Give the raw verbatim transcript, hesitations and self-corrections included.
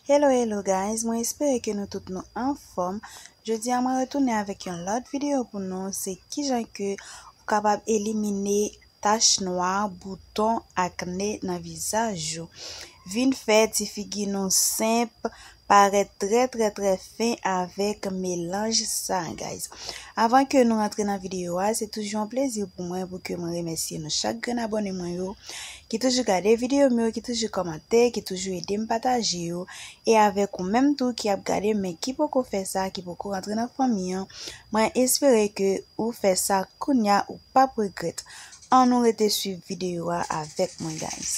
Hello, hello guys, mwen espere ke nou tout nou anfòm. Jodi a mwen retounen avèk yon lòt videyo pou nou, se kijan ke ou kapab elimine tach nwa, bouton, akne nan vizaj ou. Vin fè ti figi nou senp, parèt trè, trè, trè fen avèk melanj sa, guys. Avan ke nou rantre nan videyo a, se toujou yon plezi pou mwen pou ke mwen remèsye nou chak grenn abòne mwen yo, ki toujou gade videyo m yo, ki toujou kòmante, ki toujou ede m pataje yo, e avèk ou menm tou ki ap gade men ki poko fè sa, ki poko rantre nan fanmi an, mwen espere ke ou fè sa kounya, ou p ap regrèt. Ann nou rete swiv videyo a avèk mwen, guys.